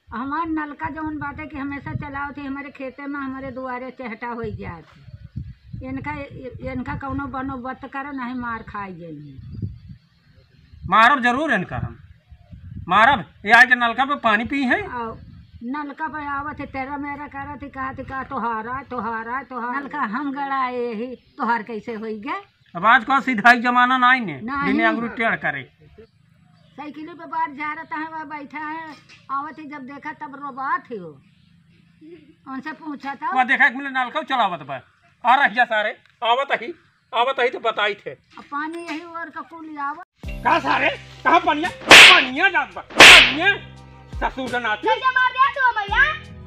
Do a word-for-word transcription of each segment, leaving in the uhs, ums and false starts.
हमार नलका जौन बाटे कि हमेशा चलावत ही, हमरे खेते में, हमरे दुआरे चहटा होइ जात। इनका, इनका कौनो बनोबत करो, नहीं मार खाई जाई। मारब जरूर इनका हम, मारब। ये आके नलका पे पानी पी है। आओ, नलका पे आवत है, तेरा मेरा करत है, कहत है, "का तोहारा, तोहारा, तोहारा।" नलका हम गड़ाए ही, तोहार कैसे होई गे? अब आज का सिधाई जमाना नाई ने, नहीं। बिना अंगुरी टेढ़ करे। साइकिल पे बाहर जा रहता है, वह बैठा है, आवत ही जब देखा तब रोबात ही हो। उनसे पूछा था। वह देखा एक मिनट नलका चलावत बा। आ रहिया सारे, आवत ही, आवत ही तो बताई थे। अब पानी यही ओर का कुल आवत। का सारे? कहाँ पनिया? पनिया जात बा। पनिया? ससुर का नाती। कैसे मार दिया तू भैया?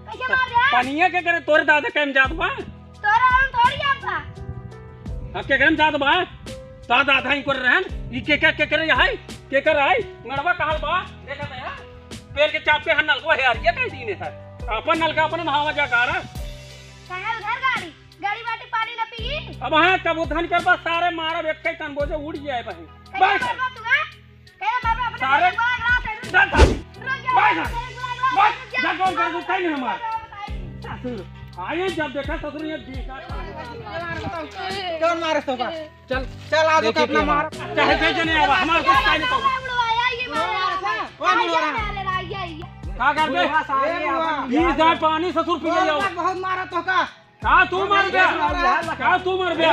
कैसे मार दिया? पनिया के करे तोरे दादा के में जात बा? तोरे हम थोड़ी जात बा। अब के करे में जात बा? दादा दादा ही कर रहन। ई के के, के करे है? के कर है? मड़वा कहल बा? देखा था यार। पेड़ के चाप के हन नलको है यार। ये कई दिन है? अपन नलका अपन नहावा जा कर। कहल घर गाड़ी। गाड़ी बाटे पानी न पी। अब हाँ, कब उधन कर बस सारे मारब, एक कई तन बोझे उड़ जाए बहिन। कैसे बस। मारबा तू, हाँ? कैसे मारबा अपने सारे गोला ग्लास है, रुक जा। चल भाभी। रुक जा, बस। तेरे गोला ग्लास बस। है, रुक जा। जा, कौन कर, रुक, कहीं नहीं हमार। बताइए। ससुर। आइए जब देखा ससुर ये देखा। कौन मारे तो का? चल, चल, आ देखिए अपना मार। चाहे जय जने आवा, हमारे कुछ काहे नहीं पाओ। बुढ़वा, बुढ़वा, ये मारे, बुढ़वा, मारे, बुढ़वा। मारे, मारे, मारे, मारे। का कर बे? बुढ़वा सारे ए बुढ़वा। आवा। बीस दाई पानी ससुर पी जाओ। बहुत मारा तो का? का तू मर गया? का तू मर गया? ए,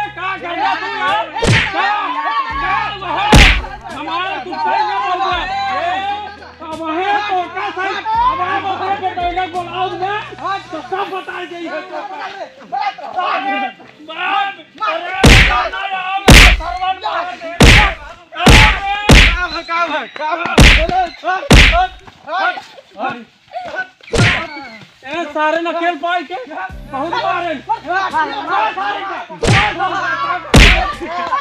का कर गया तू यार? का? का वह? हमारा तू सही नहीं बोल रहा। ए, अब वह तो का सही? अब आप अपने बेटे को बुलाओ ना, तो सब बताई गई है तो। बाप! अरे, बेटा, ना यार, सरवन मार दे। का है, का है, का है? ए, सारे नकेल पाई के बहुत मारे। मार सारे का, मार सारे का,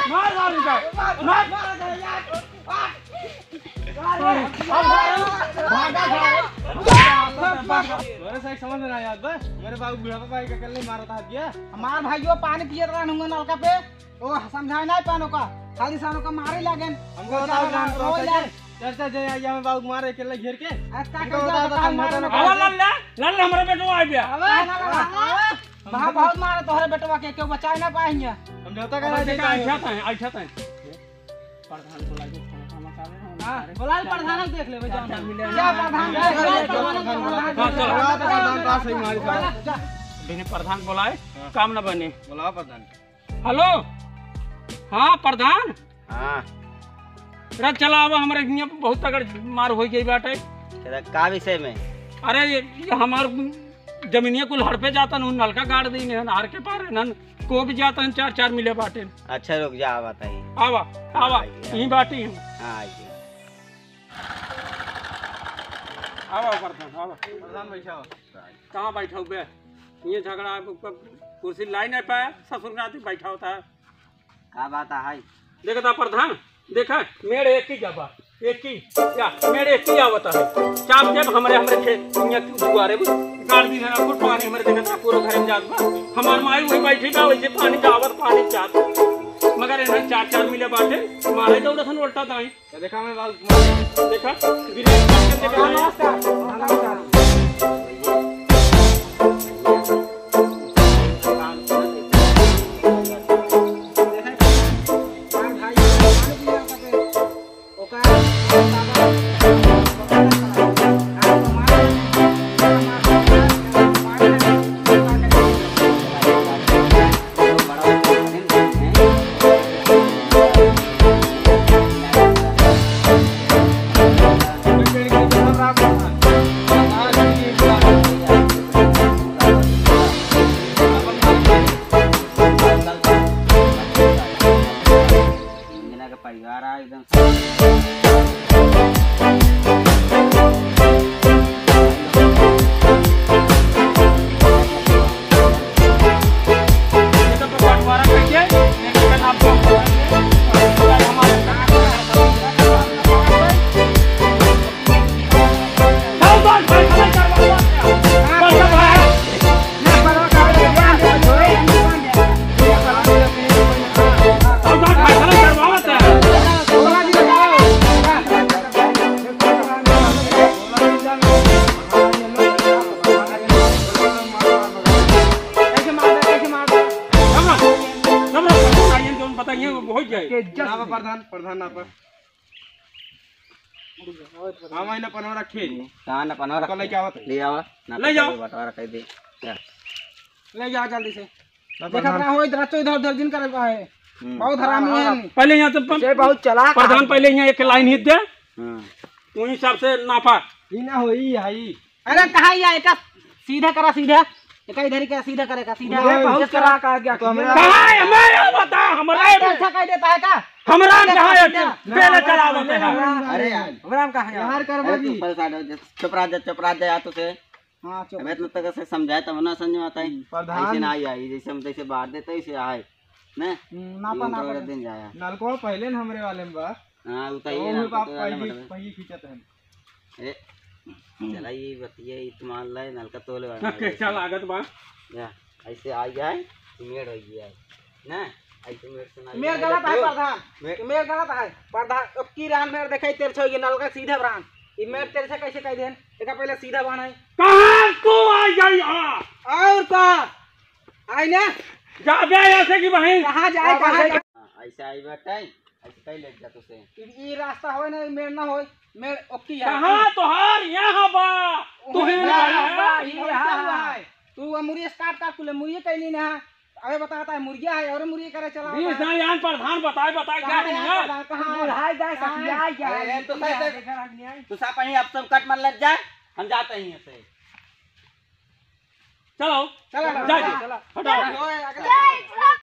मार सारे का, मार। तोरे साथ समझ में ना आया बस। मेरे बाबू बुढ़ापा भाई का कल नहीं मारा था दिया। हमार भाइयों पानी पियत रहन हुआ नलका पे। ओ, समझाए ना पानो का, खाली सानो का मारे लागेन। हमको वो बताओ जान जान, तो रोए सके। लागेन। चर्चा जे आई हमें बाबू मारे के ले घेर के। आज का हमको कर बताओ जाता तो हम मारे होता ना ना। आवा लल्ला, लल्ला हमरे बेटवा आ गया। आवा, आवा, आवा। वहाँ बहुत मारे तोहरे बेटवा के, केहू बचाए ना पाए हियाँ। समझौता अब करा देखा, देता है। ऐठा था, ऐठा था। प्रधान बोला के खाना खाना खा ले, हम हाँ, सारे बोला ले चार प्रधान देख ले, चार चार मिले। क्या प्रधान? हाँ, चलो। प्रधान, प्रधान, प्रधान, सही मारी साहब। बिना प्रधान बोलाए हाँ। काम न बने। बोलाओ प्रधान। हेलो, हाँ प्रधान। हाँ। अरे चला आवा, हमरे हियाँ बहुत तगड़ मार होइ गई बाटे। चला, का विषय में? अरे ये, ये हमार जमीनिया कुल हड़पे जातन, उन नलका गाड़ दीन है, नहर के पार है, नन को भी जातन, चार चार मिले बाटे। अच्छा रुक जा, आवा ताई। आवा, हाँ, आवा, आइए, यहीं आइए। बाटी हूँ। हाँ, आइए। आवा प्रधान, आवा। प्रधान बैठा हो। कहाँ बैठा हो बे? ये झगड़ा, कुर्सी लाई नहीं पाया, ससुर के नाती बैठा होता है। का बात है? देखा था प्रधान, देखा, मेड़ एक ही जाबा, एक ही, या, मेड़ एक ही आवता है। चाप देब हमरे, हमरे खेत, दुनिया के दुआरे में गाड़ दी है, कुल पानी हमरे देखा था, पूरा घर में जात बा। हमार माई वही बैठी बा, वैसे पानी जावत, पानी जात। मगर इन्हें चार चार मिले बाटे, मारे दौड़त हन उल्टा दाई। तो देखा मैं बाबू कुमार। देखा, बिना नमस्कार, नमस्कार। प्रधान, प्रधान नापा। हाँ, वही ना पनवा रखे। कहाँ ना पनवा रखे? कल लेके आवत है। ले आवा। ना ले तो जाओ। कोई बंटवारा कर दे। जा। ले जाओ जल्दी से। ना देखा प्रधान। रहा हो, इधर तो इधर उधर जिन करे पाए। हम्म। बहुत हरामी है। पहले यहाँ तो प-, ये बहुत चालाक प्रधान आदमी। पहले यहाँ एक लाइन ही दे। हाँ। तू ही सबसे नापा। ई ना होई, आई। अरे कहाँ या एका सीधा करा, सीधा। एका इधर ही का सीधा करे का, सीधा। ये बहुत चालाक आ गया। तो हमरा कहाँ है? मैं ये बता, हमरा अरे, में अच्छा कह देता है का? हमरा में कहाँ है? सीधा। पहले चला देते हैं। अरे यार। हमरा में कहाँ है? यार कर अरे तू बाजी। परेशान हो जा, चुप रह जा, चुप रह जा यार, तुझे। हाँ, चुप। अब इतना तक से समझाए तब ना समझ में आता है। हम्म। प्रधान। ऐसे ना आई, आई, जैसे हम तैसे बाहर देते, ऐसे आए। ने? हम्म, नापा, यूं नापा। दिन जाया। नलको पहले न हमरे वाले में बा। हाँ, उ तो तो ये वो ना, भी बाप तो वाले पहली, में बा। पहली खींचत है। ए, चला, ये बतिया, ये तो मान ले, नलका तोले वाला कैसा लागत बा? या, ऐसे आ गया है, तो मेड़ हो गया है। ना, ऐसे मेड़ से ना मेड़ गलत है, प्रधान। मेड़ मेड़ गलत है, प्रधान। अब की रहन मेड़ देखाई, तेरे छोड़ के नलका सीधा रहन। ये मेड़ तेरे से कैसे कह देन? एका पहले सीधा बना है। कहाँ तू आ गई, हाँ? और का? आई ना? जाबे ऐसे कि बहिन। कहाँ जाए, कहाँ जाए? हाँ, ऐसे आई बैठे, ऐसे कहीं लेट जा तुझे। ई, ई रास्ता होए ना, ई मेड़ ना होए, मेड़ ओक्की है। कहाँ तोहार यहाँ बा? तू ही ना है। बा, ई यहाँ हुआ है। तू वो मुर्गी start कर, तू ले मुर्गी कहीं नहीं ना। अबे बताता है, मुर्गिया है और मुर्गी करे चला बीस होता है। ना यान प्रधान बताए, बताए, कहाँ क्या है दुनिया? प्रधान, कहाँ है? बुढ़ाई जाए, कहाँ है? सखिया जाए, अरे, तो निकल सही जाए, से देखा रहा दुनिया। तू सब कहीं अब सब कट मत लग जाए, हम जाते हैं यहाँ से। चलो, चला, जा, चला, जा, चला। हटाओ। ओए, अगला